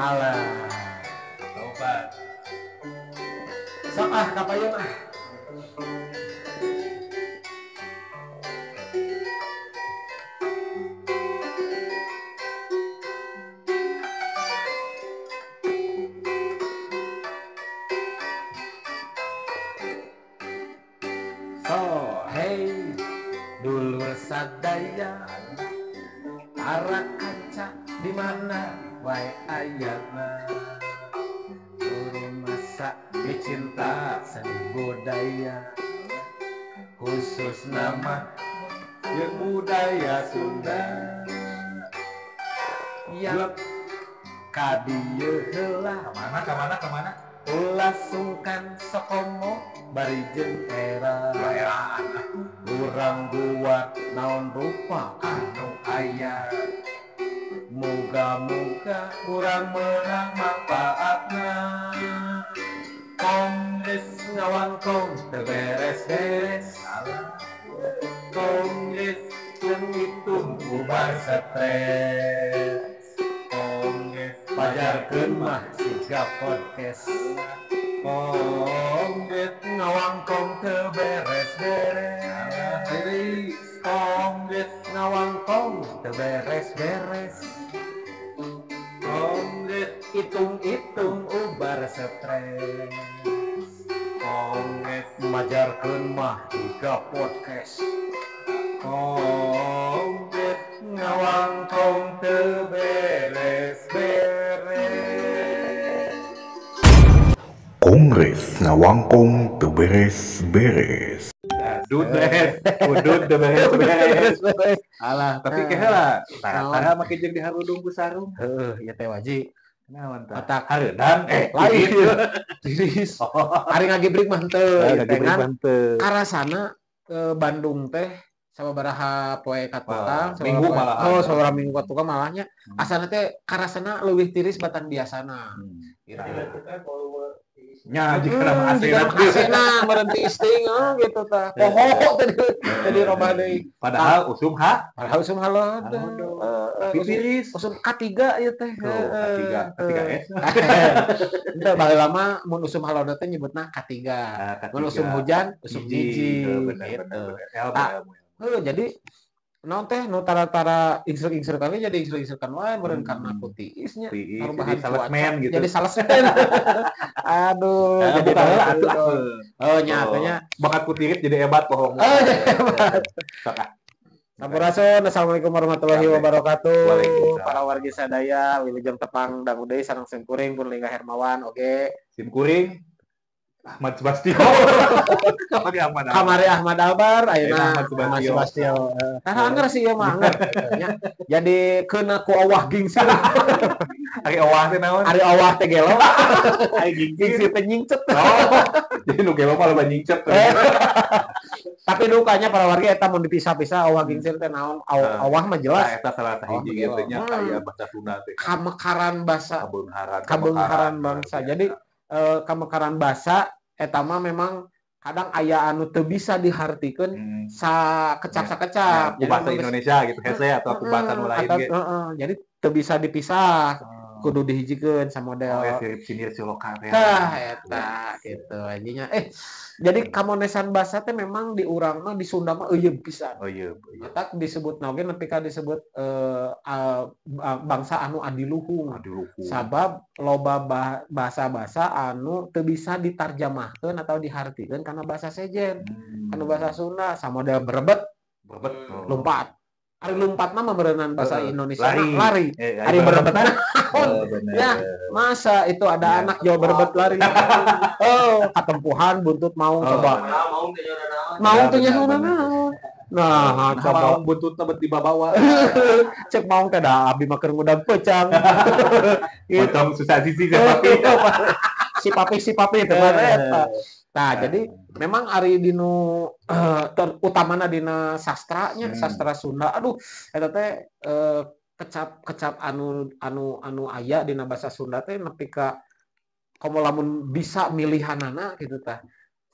Alah. Tobat. Sok ah kapayun ah. So, hey, dulur sadaya, para kanca di mana wae ayana. Guru masa dicinta seni budaya, khusus nama Jeung budaya Sunda. Yang kadieu heula. Kamana kamana kamana? Ulah sungkan sokomo bari jeung era. Eraan. Urang buat naon rupa anu aya. Moga-moga urang meunang manfaatna. Kongres ngawangkong teu beres-beres. Kongres jeung hitung bubar stres. Kongres pajarkeun mah siga podcast. Kongres ngawangkong teu beres-beres. Kongres ngawangkong teu beres-beres. Kongres hitung-hitung ubar stres. Kongres majarkeun mah tiga podcast. Kongres ngawangkong teu beres-beres. Kongres ngawangkong teu beres-beres. Udut beres, udut teu beres-beres. Alah, tapi keheula. Tara-tara make jeung diharudung ku sarung. Heuh, ieu teh waji. Naon tah? Otak Hareudang lain. Tiris. Ari ngagibrik mah henteu. Ngagibrik mah henteu. Karasana ke Bandung teh sababaraha poe ka tukang, minggu malah. Oh, sababaraha minggu ka tukang malahnya. Asana teh karasana leuwih tiris batan biasana. Gitu. Nya jika nama asena asena berhenti isting gitu tah. Poho tadi robah deui. Padahal usum ha, padahal usum halodo. Tapi tiris. Usum K3 ieu teh. K3, K3S. Henteu baheula mah mun usum halodo teh nyebutna K3. Mun usum hujan usum hiji gitu. Heuh, jadi naon teh nu tara-tara ingsrek-ingsrek kali jadi ingsrek-ingsrekan wae meureun karena ku tiisnya perubahan cuaca gitu. Jadi salesmen. Aduh, jadi atuh. Oh nya atunya bakat ku tiris jadi hebat bohong. Oh, hebat. Sampurasun, assalamualaikum warahmatullahi wabarakatuh. Para wargi sadaya wilujeng tepang dangu deui sareng sim kuring Purlingga Hermawan oge. Sim kuring Ahmad Sebastio. Kamari Ahmad Albar, ayeuna Ahmad Sebastio. Tah anger sih ieu mah anger. Jadi keuna ku awah gingsir. Ari awah teh naon? Ari awah teh gelo. Ari gingsir teh nyingcet. Oh, jadi nu gelo mah loba nyingcet. Tapi dukanya para warga eta mun dipisah-pisah awah gingsir teh naon? Awah mah jelas. Eta salah sahiji gitu nya kaya bahasa Sunda teh. Kamekaran basa. Kabeungharan bangsa. Jadi kamekaran basa eta mah memang kadang aya anu teu bisa dihartikeun sakecap-sakecap. Ya, bahasa Indonesia gitu hese atau bahasa nu lain ge. Jadi teu bisa dipisah. Kudu dihijikeun samodel. Oh, sirip sinir siloka teh. Tah eta gitu anjingnya. Jadi kamonesan basa teh memang di urang mah di Sunda mah euyeub pisan. Euyeub. Eta disebutna oge nepi ka disebut bangsa anu adiluhung. Adiluhung. Sabab loba bahasa-bahasa anu teu bisa ditarjamahkeun atau dihartikeun kana bahasa sejen. Kana bahasa Sunda samodel berebet. Berebet. Lompat. Ari lompatna mah berenang bahasa Indonesia lari. Ari berebetna. Ya, masa itu ada anak jauh berebet lari. Oh, katempuhan buntut maung coba. Maung teh nyaho naon. Nah, coba maung buntutna bet dibawa. Cek maung teh da abdi mah keur ngudang pecang. Potong susah sisi si papi. Si papi teh mah eta. Nah, jadi memang ari dinu utamana dina sastranya, sastra Sunda. Aduh, eta teh kecap-kecap anu aya dina bahasa Sunda teh nepi ka komo lamun bisa milihanana gitu tah.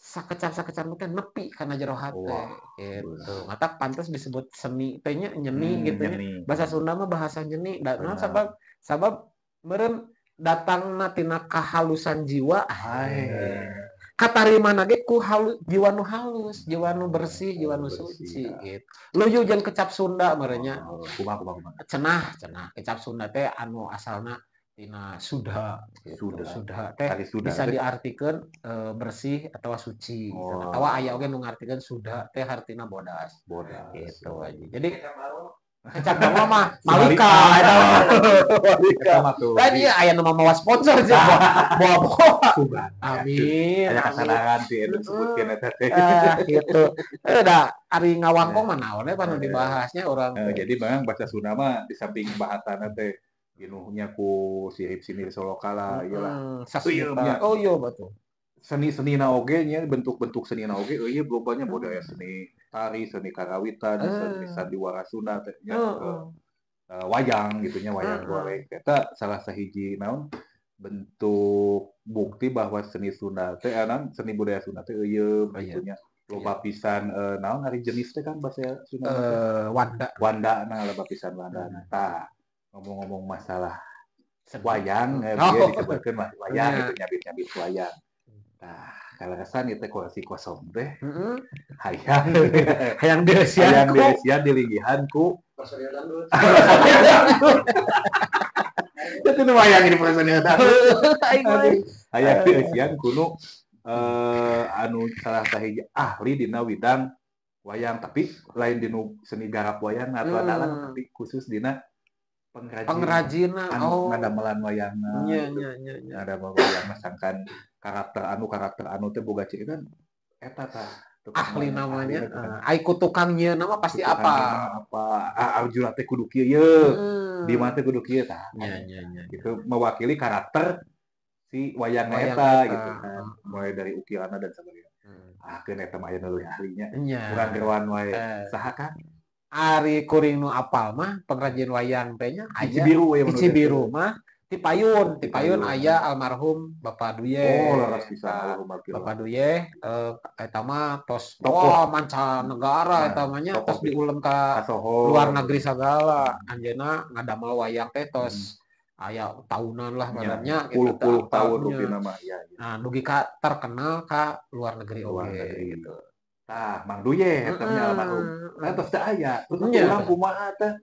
Sakecap-sakecap teh nepi kana jero hate gitu. Matak pantes disebut seni teh nya nyeni gitu nya. Bahasa Sunda mah bahasa nyeni. Da naon sabab meureun Datangna tina kahalusan jiwa. Katarimana ge ku halus, jiwa nu halus, jiwa nu bersih, jiwa nu suci gitu. Luyu jeung kecap Sunda merenya. Oh, kumaha, kumaha, kumaha? Cenah, cenah kecap Sunda teh anu asalna tina Suda gitu. Suda. Suda teh Tari Suda bisa teh. Diartikeun bersih atau suci. Oh. Atau aya oge nu ngartikeun Suda teh hartina bodas. Bodas. Gitu aja. Jadi kecap Bango mah Malika eta mah. Malika. Eta mah tuh. Kan ieu aya nu mawa sponsor sih. Bawa-bawa. Sugan. Amin. Aya Amin. kasadaran sih eta disebutkeun eta teh. Ah, gitu. Da ari ngawangkong mah naon we panu dibahasnya urang. Jadi memang bahasa Sunda mah di samping bahasana teh pinuhnya ku sirip sinir solokala ieu lah. Sasmita. Iya, nya. Oh iya betul. Seni-seni na oge nya, bentuk-bentuk seni na oge euy lobanya budaya seni tari, seni karawitan, seni sandiwara Sunda teh nya, wayang gitu nya, wayang golek. Eta salah sahiji naon bentuk bukti bahwa seni Sunda teh naon seni budaya Sunda teh euyeum gitu nya. Loba pisan naon ari jenis teh kan bahasa Sunda teh? Wanda. Wanda nah, loba pisan wanda. Tah, ngomong-ngomong masalah Seni. Wayang, Oh. bieu disebutkeun mah wayang gitu, nyabit-nyabit wayang. Tah, kaleresan ieu teh kursi kosong teh hayang Hayang dieusian hayang ku. Dieusian dilinggihan ku Personil dangdut. Itu nu wayang ini personil dangdut. Aing mah. Hayang dieusian kuno anu salah sahiji ahli dina widang wayang, tapi lain dinu seni garap wayang atau dalang, tapi khusus dina pengrajin. Pengrajinna. Anu ngadamelan wayangna gitu. Nya, nya, nya. Ngadamel wayangna sangkan karakter anu teh boga ciri kan eta tah tukang Ahli wayang, namanya. ahli tukang. Ai ku tukang nyieun mah pasti Tukang apa? nyieun apa? Ah, Arjuna teh kudu kieu ye. Bima teh kudu kieu tah. Nya, nya, nya. Gitu mewakili karakter si wayang Wayang eta eta. gitu kan. Mulai dari ukiranna dan sebagainya. Ah, keun eta mah aya nu leuwih ahlinya. Nya. Urang geroan wae. Eh. Saha kan? Ari kuring nu apal mah pengrajin wayang teh nya Di aya Cibiru we di menurut Cibiru mah ti payun, ti payun Payun. Aya almarhum Bapak Duye. Oh, leres pisan Nah, almarhum Alkil. Bapak Duye eta mah tos Tokoh. wah mancanegara Nah, eta mah nya tokoh tos diulem ka Kasohor. Luar negeri sagala. Anjeunna ngadamel wayang teh tos aya tahunan lah badannya gitu, Puluh-puluh teu tahun apalnya. rupina mah. Ya, ya. Nah, dugi ka terkenal ka luar negeri Luar oge negeri. gitu. Tah, Mang Duye eta nya almarhum. Nah, tos teu aya. Terus urang kumaha teh?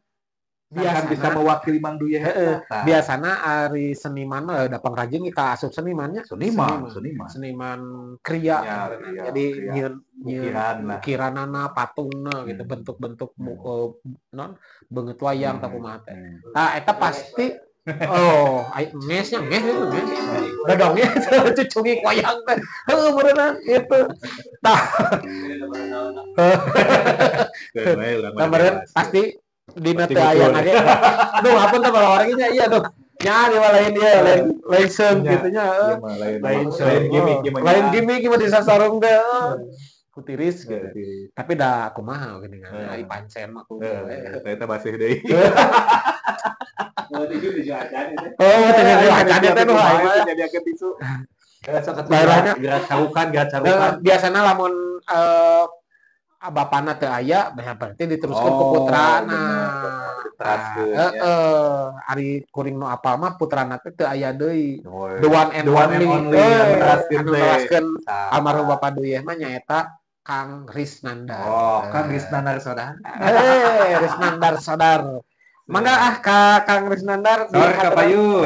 Biasa Biasana bisa mewakili Mang Duye eta. Tah. Biasana ari seniman mah da pengrajin ka asup senimannya. Seniman, seniman. Seniman kriya. Ya, kriya, Jadi kriya. nyieun nyieun Ukiran lah. ukiranana, patungna gitu, bentuk-bentuk non beungeut wayang tah kumaha teh. Tah eta pasti oh, ai ngesnya nges itu nges. Dodongnya cucungik wayang teh. Heuh meureunna gitu. Tah, Keun we urang mah tah meureun dewasa. pasti dina Pasti teu aya betul. nage. Aduh, ampun teh para orangnya iya duh. Nya di lain dia lain lain seung Nya. gitu nya. Ieu mah lain Lain lain gimmick ieu mah. Lain gimmick ieu mah di sasarung teh. Ku tiris gitu. Gitu. Tapi da kumaha geuning ari pancen mah kudu we. Eta baseuh deui. Mau tisu di acan itu. Oh, teh acan teh nu aing mah. Nyadiakeun tisu. Sok atuh Daerahnya. gerak carukan, gerak carukan. Biasana lamun bapana teu aya, berarti diteruskeun ku Oh, putrana. bener, bener. Diteraskeun, Nah, ya. ari kuring nu apal mah putrana teh teu aya deui. Oh, The one and The one and only. only, anu neraskeun Anu teh. neraskeun Tah. almarhum Bapak Duyeh mah nyaeta Kang Risnandar. Oh, Kang Risnandar Sodar. Risnandar Sodar. Mangga ah ka Kang Risnandar. Sor ka payun.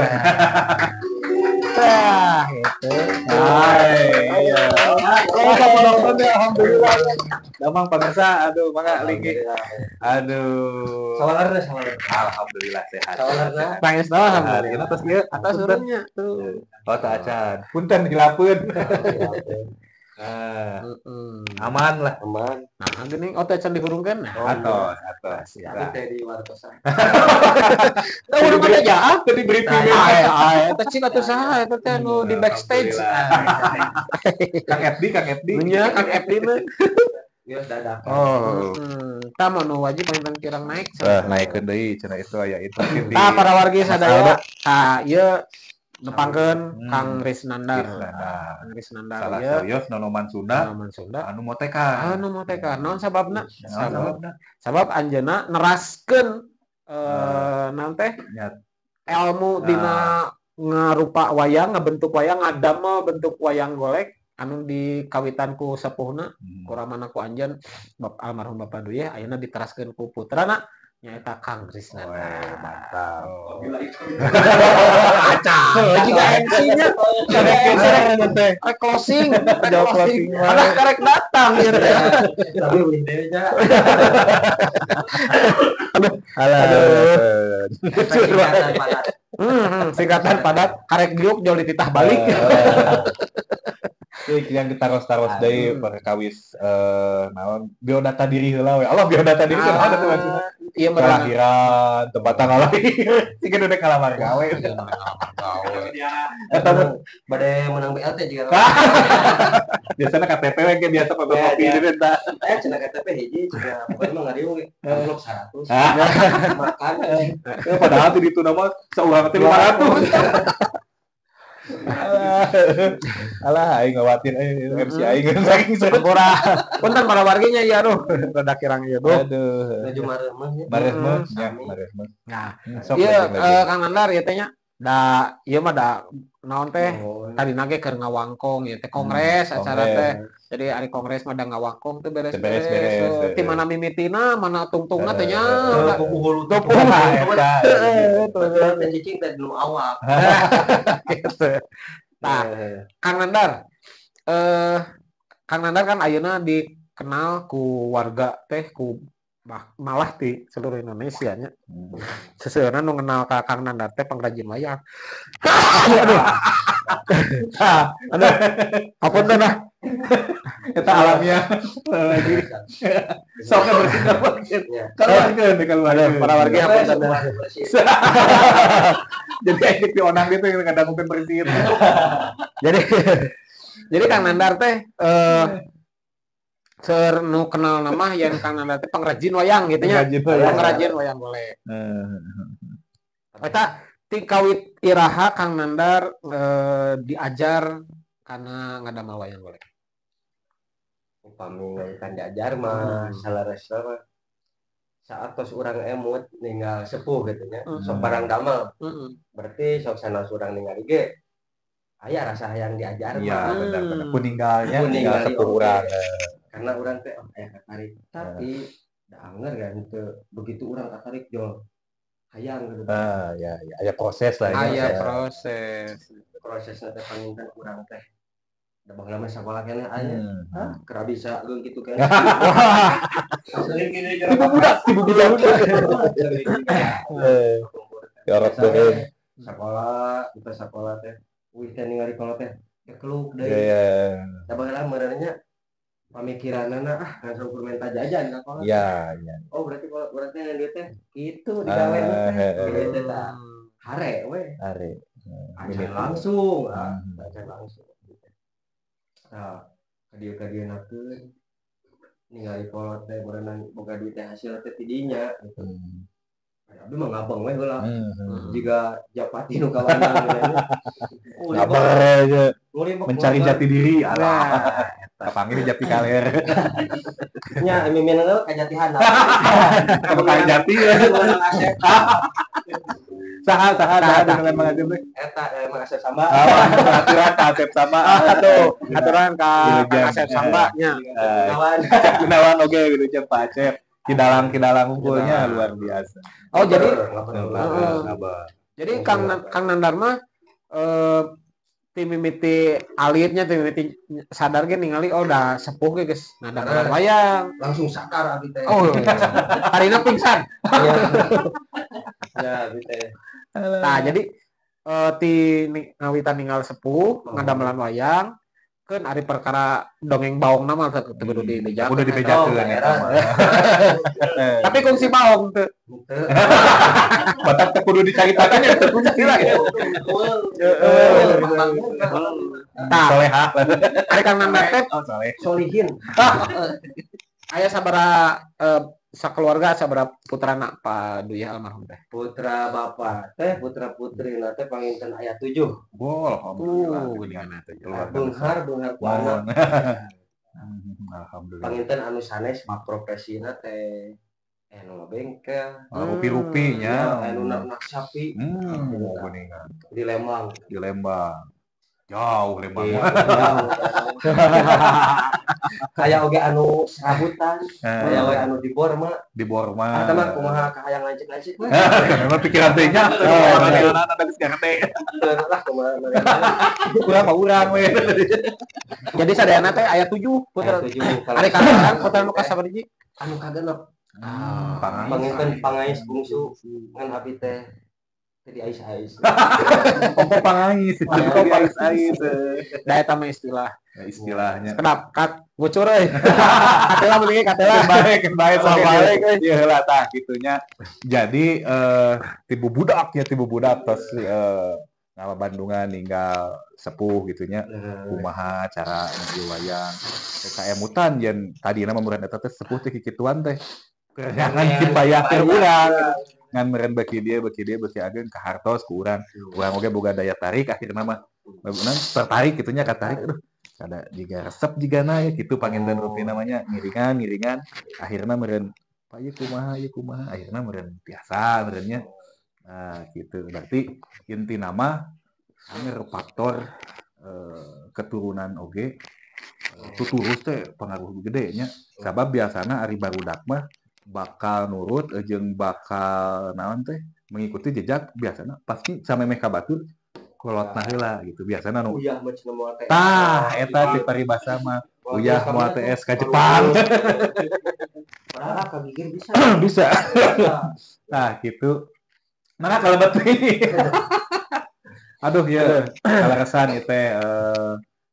Tah, gitu. Hai. Iya. Ya, penonton ya, alhamdulillah. Damang pemirsa, aduh, mangga linggih. Aduh. Sawalar deh, sawalar. Alhamdulillah sehat. Sawalar dah. Tangis doang. Alhamdulillah. Atas ieu, Atas urangnya tuh. Oh, tak acan. Punten hilapeun. Ah, aman lah. Aman. Nah, geuning oh teh can dihurungkeun. Nah, Atos, atos. siap. Tapi teh di wartosan. Tah urang mah ya ah. Tadi briefing. Ae ae eta cing atuh saha eta teh nu di backstage. Kang Eddi, Kang Eddi. Nya Kang Epdi mah. Geus dadah. Oh. Tah mah nu wajib paling kirang naik. Eh, naikeun deui cenah itu aya itu di Tah para wargi sadaya, tah ieu nepangkeun Kang Risnandar. Risnandar. Kang Risnandar Salah ieu serius nonoman Sunda Nonoman Sunda. Anu motekan. Anu motekan. Naon sababna? Naon Sabab sababna? sabab anjeunna neraskeun naon teh Nyat. ilmu Nah. dina Ngarupa wayang, ngabentuk wayang, ngadamel bentuk wayang golek anu dikawitan ku sepuhna, ku ramana, ku anjeun almarhum Bapak Duyeh, ayeuna diteraskeun ku putrana, nyaeta Kang Risna. Weh, mantap. Aca. Jika MC-nya rek closing, rek Jawab closing. closing. Alah, karek datang gitu. Tapi ulih deui nya. Alah. Singkatan padat. Singkatan padat, karek diuk jauh dititah balik. Jadi yang ditaros-taros deui perkawis naon, biodata diri heula we. Allah, biodata diri kan ada tuh maksudnya. Iya, bener. Kelahiran, tempat tanggal lahir. Sih kan udah ngalamar gawe. Eta bade menang BLT juga. Biasanya KTP we ge biasa fotokopi Ya, ya. di eta. Eh, cenah KTP hiji cenah, pokoknya mah ngariung ge. Amplop 100. Makan. Padahal di ditu nama seurang teh 500. Alah, alah aing khawatir MC aing saking seru. Hampura. Punten para warginya ya, aduh, rada kirang ieu duh. Aduh. Nuju mareuh nya. Maresme nya, Sami. maresme. Nah, Sok ieu lagi, lagi. Kang Nandar ieu teh nya. Da ieu mah da naon teh? Oh. Tadi nage keur ngawangkong ieu teh kongres acara kongres. Teh. Jadi ari kongres mah da ngawangkong teh beres-beres. Beres-beres, Ti mana mimitina, mana tungtungna teh nya. Puguh hulu. Wah, eta. Teh cicing teh nu awak. Gitu. Tah, Kang Nandar. Kang Nandar kan ayeuna dikenal ku warga teh ku malah di seluruh Indonesia nya. Seseueurna nu ngenal ka Kang Nandar teh pengrajin wayang. Aduh. Ah, aduh. Apunten ah. Eta alamiah lagi. Sok bersih keluarkeun. Ya. Keluarkeun, keluarkeun. Para warga apunten. Bersih. Jadi aing di onang gitu kadang mungkin bersih. Jadi Kang Nandar teh seur nu kenal nama yang Kang Nandar teh pengrajin wayang gitu nya. Pengrajin wayang. Pengrajin wayang golek. Eta ti kawit iraha Kang Nandar diajar kana ngadamel wayang golek? Upami kan diajar mah saleresna mah saatos urang emut ninggal sepuh gitu nya, sok barang damel. Berarti sok sanes urang ningali ge aya rasa hayang diajar Iya, mah. benar benar. Puninggalnya Puninggal ninggal sepuh oge. urang. Karena urang teh, oh, aya katarik, tapi da anger kan teu begitu urang katarik jol hayang gitu. Ah, ya, ya, aya proses lah ya. Aya proses. Prosesna teh panginten urang teh da baheula mah sakola keneh aya. Hmm. Kera bisa geung kitu keneh. Wah, Tibu budak, tibu budak. Eh, Jorok beureum. Sekolah, kita sekolah teh. Wih teh ningali kolot teh kekeluk Ya, deui. ya. Da baheula meureun nya pamikiranana ah langsung kur menta jajan ka kolot. Ya, ya. Oh, berarti kalau berarti yang duit teh kitu digawe Ah, teh. heeh. Gitu tah. Hare we. Are. Acan langsung, ah, acan langsung. Nah, kadieu-kadieunakeun ningali kolot teh berenang boga duit teh hasil teh ti dinya gitu. Abi mah ngabeng we heula. Jiga japati nu kawanang gitu. Ngabar aja Ngulibek, mencari ngulibek. jati diri. Alah, Nah, kapanggih jati kaler. Nya mimina ka jati handap. Kamu jati ya. Menang Asep. Saha saha saha Saha. dengan Mang Asep teh. Eta emang Asep Samba. Ah, aturan ka Asep sama. Atuh, aturan ka Kang Wilujeng. Asep Samba nya. Kawan. Gunawan oge wilujeng Pak Acep. Kidalang kidalang unggulnya luar biasa. Oh, jadi Heeh. jadi Kang Nandar mah ti mimiti alitnya, ti mimiti sadar ge ningali, oh, dah sepuh ge geus ngadamel wayang. Langsung sakar abi teh. Oh, harina pingsan. Ya. Ya abi teh. Nah, jadi ti ngawitan ninggal sepuh ngadamelan wayang kan ari perkara dongeng baong nama teu teu kudu dibejakeun. Udah dibejakeun Oh, eta era. mah. Tapi kungsi baong teu. Henteu. Batak teu kudu dicaritakeun ya teu kungsi lah. Tah, Soleha. ari Kang Nandar teh Oh, soleh. Solihin. aya sabaraha sakeluarga, sabaraha putrana Pak Duyah almarhum teh? Putra bapak teh, putra putri na teh panginten aya 7. Wah, alhamdulillah. Geuningan atuh. Keluarga besar. Beunghar beunghar ku anak. Mohon. Alhamdulillah. Panginten anu sanes mah profesina teh Nu bengkel. Rupi-rupinya. Anu nak sapi. Kuningan. Di Lembang. Di Lembang. Jauh Lembang. Jauh. Kayak oge anu serabutan, kayak oge anu di Borma. Di Borma. Eta mah kumaha kahayang lanceuk-lanceuk mah. Memang pikiran teh nya. Mana ada geus gede. Lah kumaha urang mah urang we. Jadi sadayana teh aya 7 putra. Ari kakak putra nu kasabaraha? Anu kagenep. Panginten pangais bungsu ngan abi teh jadi ais-ais. Kompo pangais, kompo ais-ais. Da eta mah istilah. Istilahnya. Kenapa? Kat bocor euy. Katela mending katela. Baik, baik sama baik. Ieu heula tah kitunya. Jadi tibu budak ya, tibu budak tos nama Bandungan ninggal sepuh gitunya. Kumaha cara ieu wayang. Kaemutan yen tadina mah meureun eta teh sepuh teh kikituan teh. Jangan dipayakeun urang. Ngan meureun beki dia beki ageung ka hartos ku urang. Urang oge boga daya tarik akhirna mah tertarik gitunya katarik aduh kada jiga resep jigana ya gitu panginten rupi namanya ngiringan akhirna meureun pak ieu kumaha akhirna meureun biasa meureunnya. Nah gitu berarti inti nama anger faktor keturunan oge tuturus teh pengaruh gede nya sabab biasana ari barudak mah bakal nurut jeung bakal naon teh mengikuti jejak biasana pasti samemeh ka batur kolotna heula gitu biasana nu uyah mah cenah moal TS tah eta ti paribasa mah uyah moal TS ka Jepang padahal ka gigir bisa bisa nah gitu mana kalau betul aduh ya kaleresan ieu teh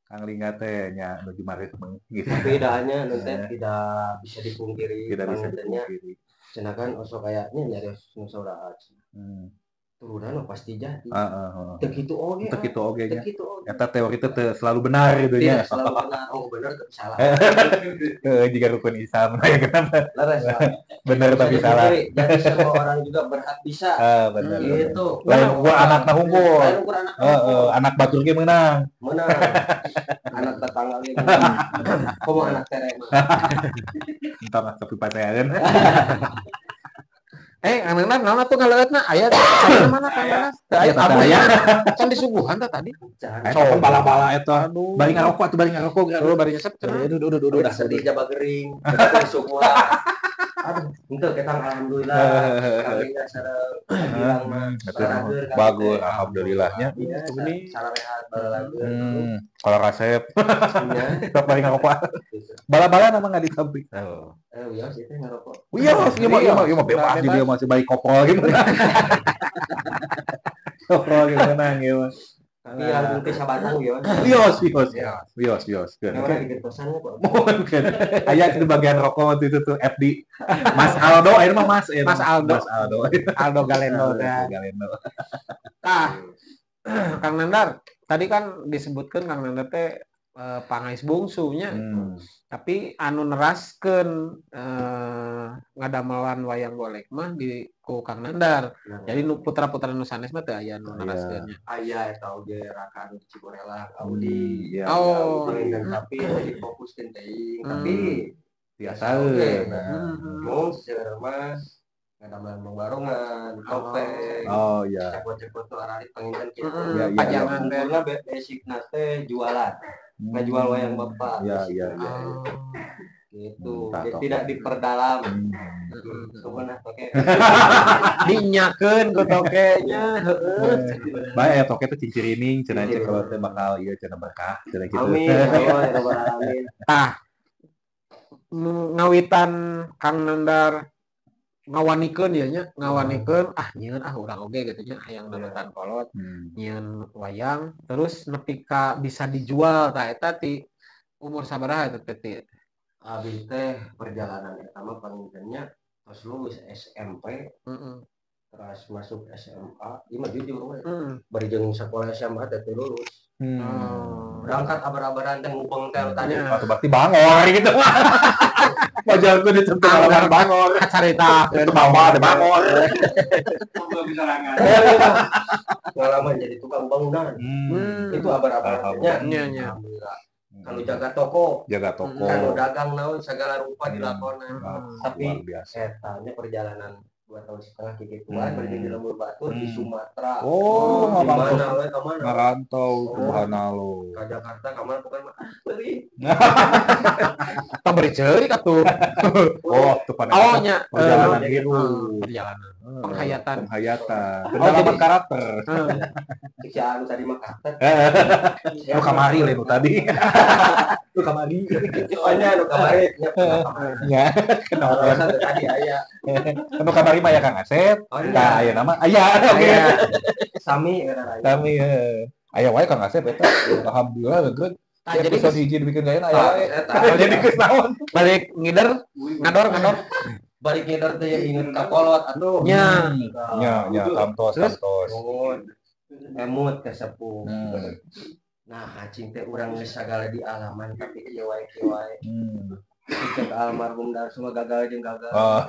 Kang Lingga teh nya nuju marit gitu. Bedanya nanti tidak bisa dipungkiri. Tidak bisa dipungkiri. Cenah kan osok kayaknya nyari nu saudara. Turunan mah pasti jadi. Teu kitu oge. Teu kitu oge nya. Eta teori teh selalu benar gitu nya. Selalu benar. Oh benar tapi salah. Heeh jika rukun Islam ya kenapa? Leres. Benar tapi salah. Jadi semua orang juga berhak bisa. Benar. Gitu. Lain ukur anakna unggul. Lain ukur anak. Heeh, anak batur ge meunang. Meunang. Anak tetangga ge meunang. Komo anak tere mah. Entah mah tapi pacaran. Anakna naon atuh ngaleutna aya cai mana Kang Nanas? Teu aya aya. Can disuguhan tah tadi. Coba bala-bala eta. Bari ngarokok atuh bari ngarokok. Aduh bari nyesep cenah. Aduh udah sedih jaba gering. Semua. Aduh, henteu ketang alhamdulillah. Kawinna sareng bilang mah bagus alhamdulillahnya. Sarehat balalageun. Kalau rasep. Sok bari ngarokok. Bala-bala nama enggak ditampik. Wios itu ngerokok. Wios, ieu mah bebas di dia masih bari koprol gitu. Koprol gitu menang ieu mah. Tapi langkung teh sabatang wios. Wios. Oke, diketosan kok. Mungkin. Aya di bagian rokok waktu itu tuh FD. Mas Aldo, ayeuna mah Mas. Mas Aldo. Mas Aldo. Aldo Galendo. Galendo. Tah. Kang Nandar, tadi kan disebutkan Kang Nandar teh pangais bungsunya. Tapi anu neraskeun ngadamelan wayang golek mah di ku Kang Nandar. Jadi nu putra-putra nu sanes mah teu aya nu neraskeun nya. Aya eta oge raka anu di Ciborelang, Audi. Oh, tapi jadi fokuskeun teuing, tapi biasa oge. Mun seueur mah ngadamelan barongan, topeng. Oh iya. Cepot-cepot tuh aralit panginten kitu. Pajangan teh basicna teh jualan. Ngajual wayang bapak. Iya. Gitu. Tidak diperdalam. Sebenarnya toke. Dinyakeun ku tokenya, heeh. Bae aya toke teh cincirining cenah cek kalau teh bakal ieu cenah berkah cenah kitu. Amin. Ya rabbal alamin. Tah. Ngawitan Kang Nandar ngawanikeun ieu nya, ngawanikeun ah nyieun ah urang oge gitu nya hayang nurutan kolot, nyieun wayang terus nepi ka bisa dijual tah eta ti umur sabaraha eta teh ti? Abi teh perjalanan eta mah pangintennya pas lulus SMP, terus masuk SMA, ieu mah jujur we. Bari jeung sakola SMA teh lulus. Berangkat abar-abaran teh ngupeng teh tadi. Atau berarti bangor gitu. Wajarku dicentuh abar bangor. Carita itu bawa ada bangor. Pengalaman jadi tukang bangunan. Itu abar-abarannya. Iya. Kanu jaga toko, Jaga toko. Kanu dagang naon segala rupa dilakonan. Tapi Luar biasa. Eta nya perjalanan 2,5 tahun kikituan berdiri di lembur batur di Sumatera. Oh, di ngomong mana we, ka mana? Ngarantau subhanallah. Ke Jakarta ka mana pokoknya mah beri. Tong beri ceurik atuh. Oh, tuh pada Oh nya perjalanan hidup. hidup. Perjalanan. Penghayatan. Penghayatan. Oh, Pendalaman jadi- karakter. Cik si anu tadi mah karakter. Lu kamari lain nu tadi. Lu kamari. Oh nya anu kamari nya pernah kamari. Ya, kenapa? Alasan teh tadi aya. Nu kamari mah ya Kang Asep. Oh iya. Nah, aya nama aya oke. Aya. Sami era aya. Kami aya wae Kang Asep eta. Alhamdulillah geus. Nah, jadi Episode hiji dibikin gaya aya wae. Eta. Jadi geus naon? Balik ngider, ngador ngador. Balik ngider teh ya inget ka kolot atuh. Nya. Nya, nya tamtos Terus? Tamtos. Nuhun. Emut ke sepuh. Nah, cing teh urang geus sagala di alaman tapi kieu wae kieu wae. Cek almarhum Darso mah gagal jeung gagal. Oh,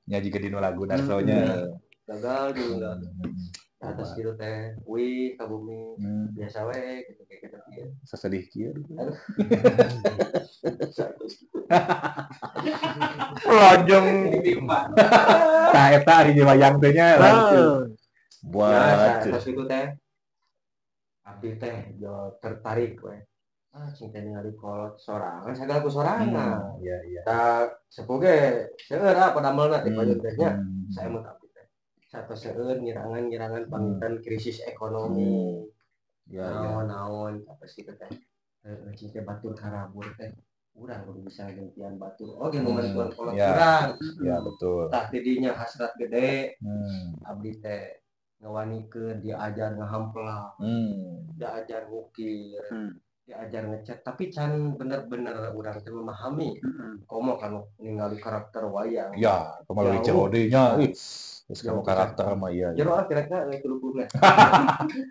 nya jiga dinu lagu Darsonya. Gagal jeung gagal. Atas gitu teh, wih ka bumi biasa we gitu kayak gitu kieu. Sesedih kieu. Aduh. Lojong. Nah, eta ari di wayang teh nya langsung. Nah, Buat terus itu teh abdi teh jo tertarik we. Ah, cing teh ningali kolot sorangan sagala ku sorangan. Iya, iya. Tak sepuh ge seueur ah padamelna teh payun teh nya. Saya mah abdi teh. Satu seueur ngirangan-ngirangan pangitan krisis ekonomi. Iya, iya. Naon-naon apa sih teh. Heeh, cing teh batur karabur teh. Urang kudu bisa gantian batur. Oge momentuan kolot urang. Ya, betul. Tah tidinya hasrat gede abdi teh ngawanikeun diajar ngahampla, diajar ngukir, diajar ngecat, tapi can bener-bener urang teh memahami. Komo kalau ningali karakter wayang. Ya, kemarin Jauh. COD-nya. Ih, terus kamu Jauh. Karakter mah iya. Jero ah kira-kira euy tulungna.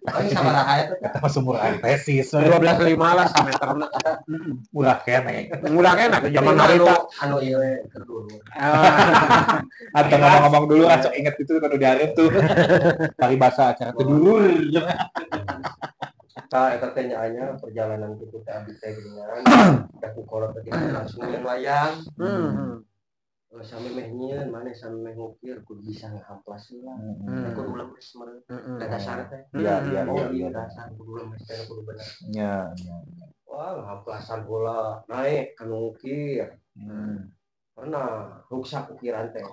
Paling sabaraha eta teh? Eta mah sumur antesis. 12,5 lah sameterna. Murah keneh. Murah keneh zaman Anu harita. Anu ieu we keur dulu. Atau ngomong-ngomong dulu, ah, sok inget itu kan udah diareun tuh. Paribasa acara teu dulur. Tah eta teh nya perjalanan kitu teh abdi teh geuningan. Da ku kolot teh langsung nyeun wayang. Eh, sami meh nyieun maneh sami meh ngukir kudu bisa ngahamplas heula. Kudu lemes meureun. Da dasar teh. Iya, Oh iya, iya iya. dasar kudu lemes teh kudu bener. Nya, nya. Wah, ngahamplasan bola naik ka nu ngukir. Pernah ruksak ukiran teh.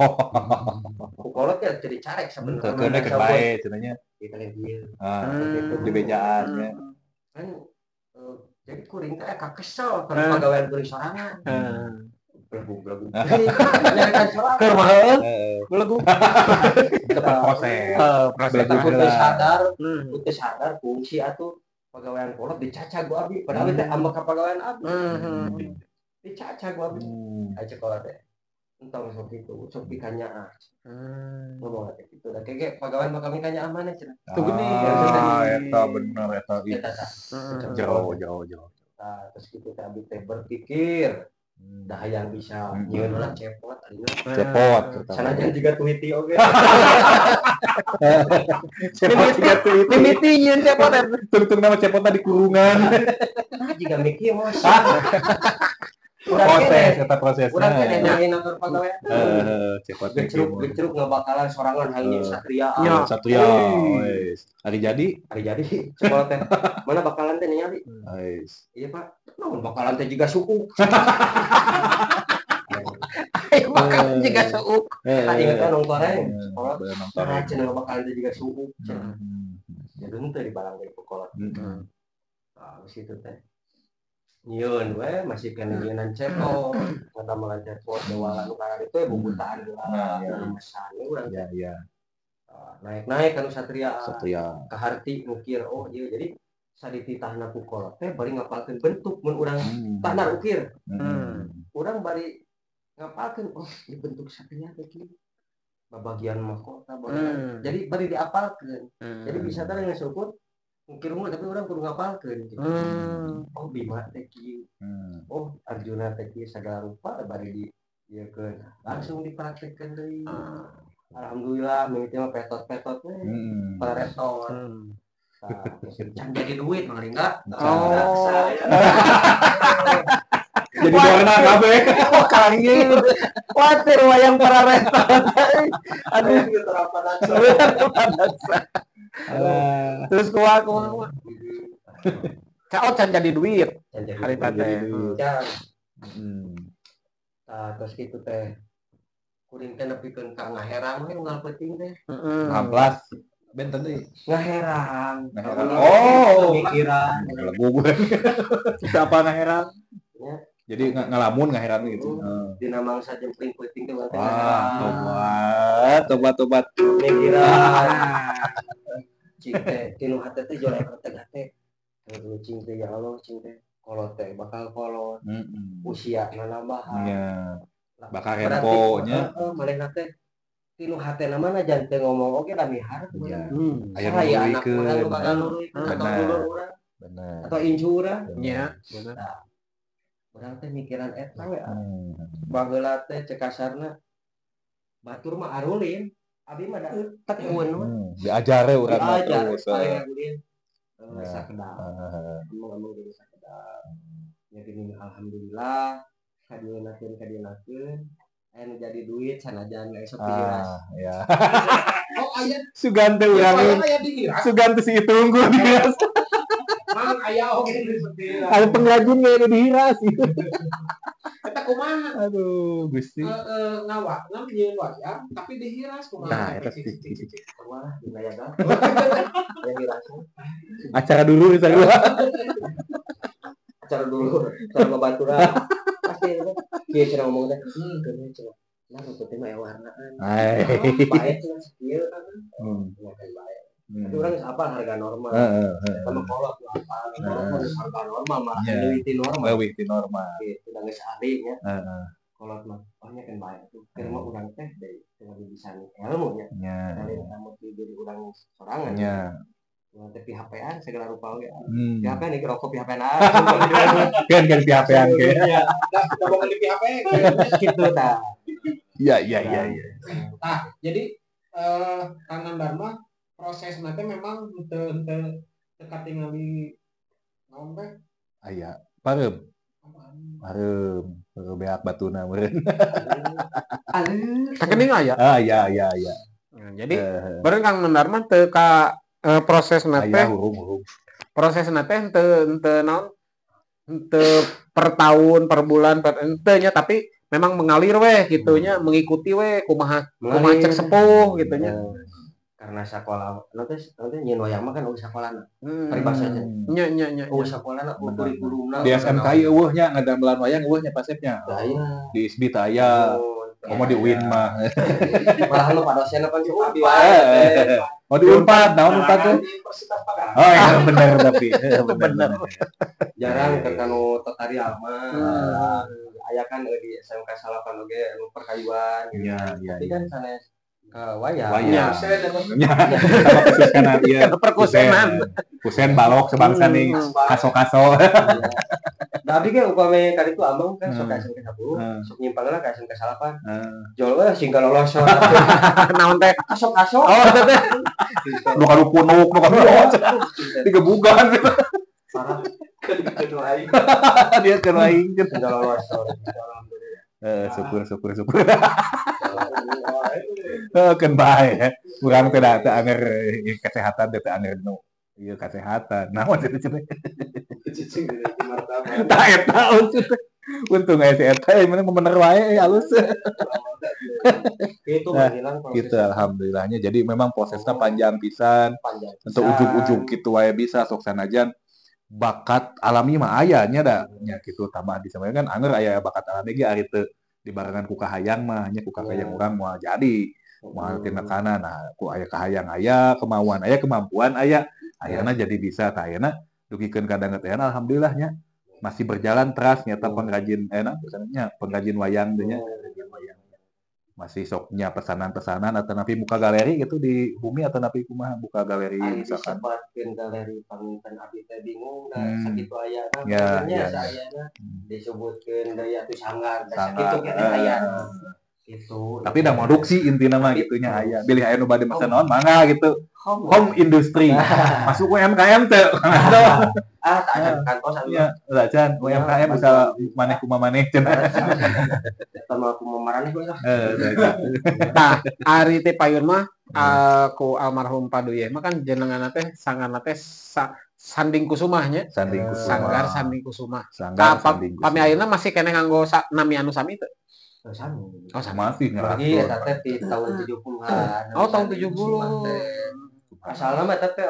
Ku kolot ya jadi carek sebenarnya. Keukeuneun keun bae cenah nya. Kita lihat dia. Ah, Hmm. di bejaan nya. Kan jadi kuring teh kakesel karena pagawean kuring sorangan. Belegu-belegu. Nyarekan sorangan. Keur mah heueuh, belegu. Tetep proses. Proses. Belegu Ku teu heula. sadar, ku teu sadar fungsi atuh pagawean kolot dicaca ku abdi padahal teh ambek ka pagawean abdi. Dicaca ku abdi. Aja kolot teh. Entong sok kitu, sok pikanyaah. Ngomong teh kitu. Da kege pagawean bakal mikanyaah maneh cenah. Tuh gini. Ah, eta bener eta. Ih, Eta tah. Jauh, jauh, jauh. Tah, terus kitu teh abdi teh berpikir dah yang bisa nyieun lah cepot ayeuna. Cepot. Sanajan juga tuwiti oge. Cepot juga tuh itu. Mimiti nyieun cepot eta. Tungtung nama cepotna di kurungan. Nah, jika mikir mos. Proses, eta prosesna. Urang kene nyain atur pagawean. Heeh, cepot teh Gecruk kieu. gecruk ngabakalan sorangan hal Eh. satria. Ya. Satria, wes. Ari jadi, Hari jadi sekolah teh. Mana bakalan teh ningali? wes. Iya, Pak. Naon bakalan teh juga suku. Ayo bakal juga suuk. Tadi inget kan nongkoreng sekolah. Bener nongkoreng. Nah, cenah bakalan teh juga suku. Cenah. Jadi henteu dibalang deui ku kolot. Nah, geus kitu teh. Nyieun we masih kena nyieunnan cepot, ngadamelan cepot dewala nu kararitu teh bubutaan heula. Nah, iya. Lemesan we urang. Ya, ya, Naik-naik kanu satria. Satria. Kaharti ngukir oh iya jadi sadititahna ku kolot teh bari ngapalkeun bentuk mun urang tahna ukir. Urang bari ngapalkeun oh ini bentuk satria teh kieu. Babagian mahkota babagian. Jadi bari diapalkeun. Jadi bisa teh geus ukur ngukir unggul tapi urang kudu ngapalkeun gitu. Oh Bima teh kieu. Oh Arjuna teh kieu sagala rupa bari di ieukeun. Langsung dipraktekkeun deui. Alhamdulillah mimiti mah petot-petot we. Paretot. Can jadi duit Mang Lingga. Oh. Jadi warna kabeh. Oh, kalangin. Watir wayang parareta. Aduh, terus kuah. Cao can jadi duit. Hari teh. Can. Tah terus kitu teh. Kuring teh nepikeun ka ngaherang we unggal peuting teh. 16 benten deui. Ngaherang. Oh, mikiran. Legu gue. Siapa ngaherang? Jadi ngalamun ngaherang gitu. Dina mangsa jempling peuting teh teh. Wah, tobat tobat. Mikiran. Cing teh tinu hate teh jolek teh hate. Cing teh ya Allah, cing teh kolot teh bakal kolot. Usia nambahan. Iya. Bakal rempo nya. Heeh, manehna teh tinu hatena mah jan teu ngomong oge da miharep. Iya. Aya anak urang bakal nuruykeun atau dulur urang. Bener. Atau incu urang. Nya, bener. Urang teh mikiran eta we. Baheula teh cek kasarna batur mah arulin, abi mah da tekun we. Diajare urang mah terus. Diajare sakedap. Ngomong jadi sakedap. Ya gini alhamdulillah kadienakeun aya nu jadi duit sanajan esok dihiras. Ya. Oh aya sugan teh urang. Sugan teh si tunggu dihiras. Mang aya oge dihiras. Ada pengrajin ge dihiras. Eta kumaha? Aduh, Gusti. Ngawakna nyieun wayang tapi dihiras kumaha? Nah, eta sih. Wah, dina ya. Dihiras. Acara dulu misalnya. Acara dulu, acara babaturan. Pasti itu. Kieu cenah ngomong teh. Keun cenah. Nah, nu penting mah aya warnaan. Bae cenah sakieu kan. Bae. Tapi urang geus apal harga normal. Sama kolot apal. Kolot harga normal malah leuwih ti normal. Leuwih ti normal. Gitu, da geus ahli nya. Kolot mah oh nya kan bae tuh. Keur mah urang teh deui teu bisa ilmu nya. Lain kamu ti diri urang sorangan. Nya. Urang teh PHP-an segala rupa oge. PHP-an ieu rokok PHP-an. Kan kan PHP-an ge. Da boga di PHP kitu tah. Iya. Tah, jadi Kang Nandar mah proses nanti memang teu katingali naon teh? Aya, pareum. Pareum, beak batuna meureun. Kakening aya? Ah, iya. Jadi bareng Kang Nandar mah teu ka proses nate proses nate teu naon teu per tahun, per bulan, per henteu nya, tapi memang mengalir weh gitunya, mengikuti weh kumaha kumaha cek sepuh gitunya. Karena sekolah nanti nyieun wayang mah kan eueuh sakolana. Paribasanya. Nya. Eueuh sakolana kurikulumna. Di SMKI eueuh nya ngadamelan wayang eueuh nya pasepnya. Di ISBI teh aya. Komo di UIN mah. Malah nu padosenna pan sok abi. Oh di Unpad, naon Unpad tuh? Oh iya bener tapi bener. Jarang keur kanu tutorial mah. Aya kan di SMK 8 oge anu perkayuan gitu. Iya. Tapi kan sanes wayang. Wayang. Sama khusus kana ieu. Perkusenan. Kusen balok sebangsa nih kaso-kaso. Nah, abdi ge upami ka ditu ameng kan sok ka SMK 10, sok nyimpangna ka SMK 8. Jol we sing kaloloson. Naon teh? Kaso-kaso. Oh, teh. Nu kanu punuk, nu kanu digebugan. Parah. Keur aing. Dia keur aing. Sing kaloloson. Syukur. Keun bae. Urang teh da teu anger kesehatan teh anger nu ieu kesehatan. Naon cenah cenah. Cicing di martabat. Tah eta untung aya si eta mana bener wae alus. Itu manggilan proses. Gitu alhamdulillahnya. Jadi memang prosesnya panjang pisan. Untuk ujug-ujug kitu wae bisa sok sanajan bakat alami mah aya nya da nya kitu tambah di sampeyan kan anger aya bakat alami ge ari teu dibarengan ku kahayang mah nya ku kahayang urang moal jadi moal tinekana. Nah ku aya kahayang aya kemauan aya kemampuan aya ayana jadi bisa tah ayeuna dugikeun ka danget ayeuna alhamdulillah nya masih berjalan teras nyata pengrajin enak nya pengrajin wayang teh nya masih sok nya pesanan-pesanan atau napi buka galeri gitu di bumi atau napi kumaha buka galeri misalkan disebatkeun galeri panginten abdi teh bingung da sakitu ayana nya saayana disebutkeun deui atuh sanggar da sakitu keneh aya Itu. Tapi dah produksi intina mah gitunya aya. Bilih aya nu bade mesen naon mangga gitu. Home industry. Masuk UMKM teh. Ah, tak ada kantosan. Iya, lah can UMKM bisa maneh kumaha maneh cenah. Eta mah kumaha maraneh we lah. Tah, ari teh payun mah ku almarhum Paduyeh mah kan jenenganna teh sanganna teh Sanding Kusumah nya. Sanding Kusumah. Sanggar Sanding Kusumah. Sanggar Sanding Kusumah. Pami ayeuna masih keneh nganggo nami anu sami teu? Oh, sami. Oh, sami. Masih Lagi eta teh di tahun 70-an. Oh, tahun 70. Asalna mah eta teh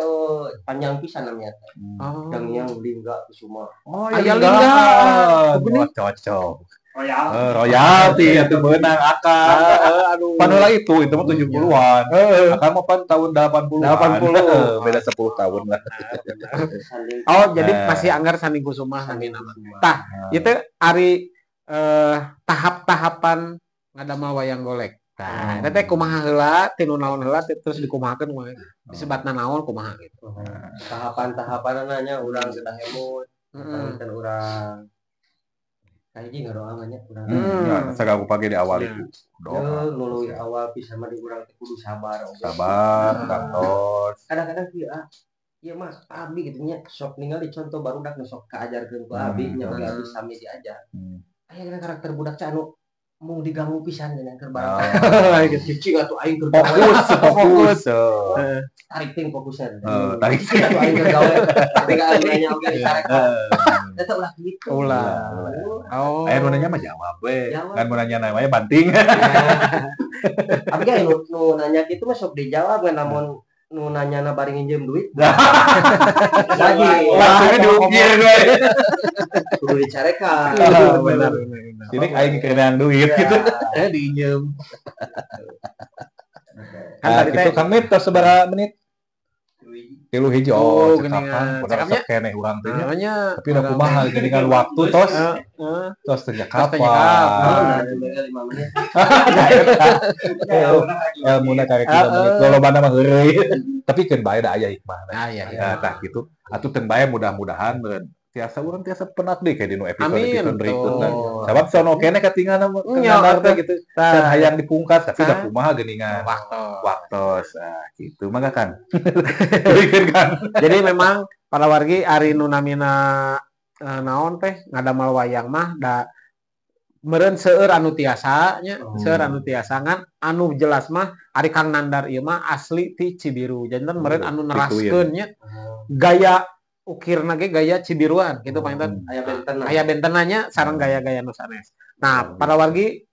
panjang pisan namanya teh. Oh. Dangyang Lingga Kusuma. Oh, aya Lingga. Wah, cocok. Royal. Royalti atuh meunang akang. Aduh. Panula itu mah 70-an. Akang mah pan tahun 80-an. 80. Beda 10 tahun lah. Oh, jadi masih anggar Sanding Kusumah sami nama. Tah, ieu ari tahap-tahapan ngadamel wayang golek. Nah, eta teh kumaha heula, tinu naon heula terus dikumahakeun kumaha. Disebatna naon kumaha gitu. Tahapan-tahapanna nya urang gedah emut, kan urang kahiji ngadoa mah nya urang. Ya, sagala pagi di awal itu. Doa nuluy awal pisan mah di urang teh kudu sabar. Sabar, kantos. Kadang-kadang kieu ah. Ieu mah abi kitu nya sok ningali contoh barudak nu sok kaajarkeun ku abi nya oge abi sami diajar. Aya kana karakter budak teh anu mung diganggu pisan geuning keur barang. Gitu cicing atuh aing keur fokus. Tarik ting fokusnya. Tarik ting atuh aing keur gawe. Ketika aing nanya oge ditarik. Eta ulah kitu. Ulah. Oh. Aya nu nanya mah jawab we. Kan nu nanya namanya banting. Abi ge nu nanya kitu mah sok dijawab namun nu nanya na bari nginjem duit. Lagi langsungnya diukir we. Kudu dicarekan. Benar. Sini aing kerenaan duit gitu. Diinjem. Kan tadi teh Kang Mip tos sabaraha menit? 3 hiji. Oh, cekapan padahal sok keneh urang teh nya. Tapi da kumaha geuningan waktu tos. Tos teh kapan? 5 menit. Elmuna karek 5 menit. Lolobana mah heureuy. Tapi keun bae da aya hikmahna. Aya. Tah kitu. Atuh keun bae mudah-mudahan meureun tiasa urang tiasa penat deui kayak dinu episode-episode berikutna. Sabab sono keneh katingalna kenal teh gitu. Can hayang dipungkas tapi da kumaha geuningan. Waktos. Ah gitu mangga Kang. Beukeun Kang. Jadi memang para wargi ari nu namina naon teh ngadamal wayang mah da meureun seueur anu tiasa nya, seueur anu tiasa ngan anu jelas mah ari Kang Nandar ieu mah asli ti Cibiru. Janten meureun anu neraskeun nya gaya ukirna ge gaya Cibiruan gitu panginten aya benten aya bentenanya sareng gaya-gaya nu sanes. Nah, para wargi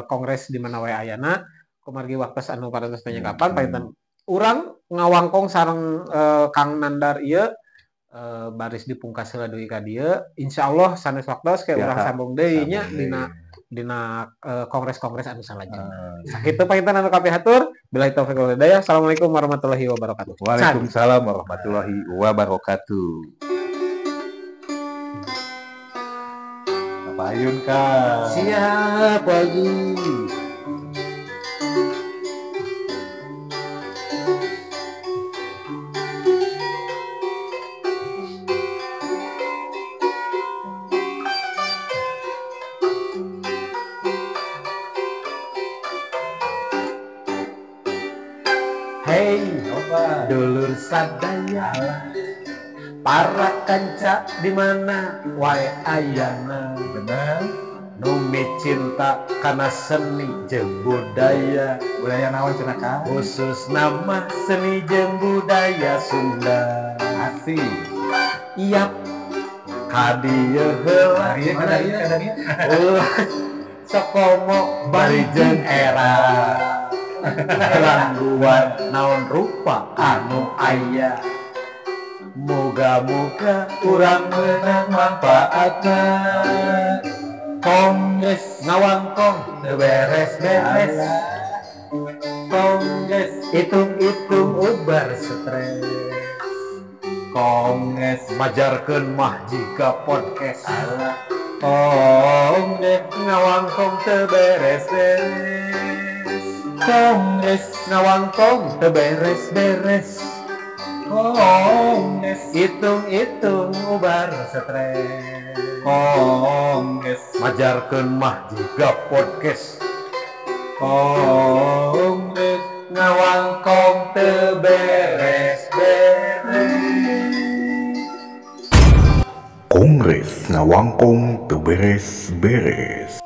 kongres di mana wae ayana kumargi waktos anu parantos tanya kapan panginten urang ngawangkong sareng Kang Nandar ieu baris dipungkas heula deui ka dieu. Insyaallah sanes waktos kayak urang sambung deui nya dina kongres-kongres anu salajengna. Sakitu panginten anu kapihatur. Billahi taufiq wal hidayah. Assalamualaikum warahmatullahi wabarakatuh. Waalaikumsalam warahmatullahi wabarakatuh. Kapayun Kang. Siap lagi. Hey, dulur sadaya, para kanca di mana wae ayana, bener. Numi cinta kana seni jeung budaya, budaya naon cenah Kang? Khusus nama seni jeung budaya Sunda. Asik. Iap ka dieu heula, ulah sokomo bari jeung era. Gangguan naon rupa anu aya, moga-moga urang menang manfaatna. Kongres ngawangkong teu beres-beres, kongres hitung-hitung ubar stres, kongres majarkeun mah jiga podcast, kongres ngawangkong teu beres-beres, kongres ngawangkong teu beres-beres, kongres hitung-hitung ubar stres, kongres majarkeun mah jiga podcast. Kongres ngawangkong teu beres-beres. Kongres ngawangkong teu beres-beres.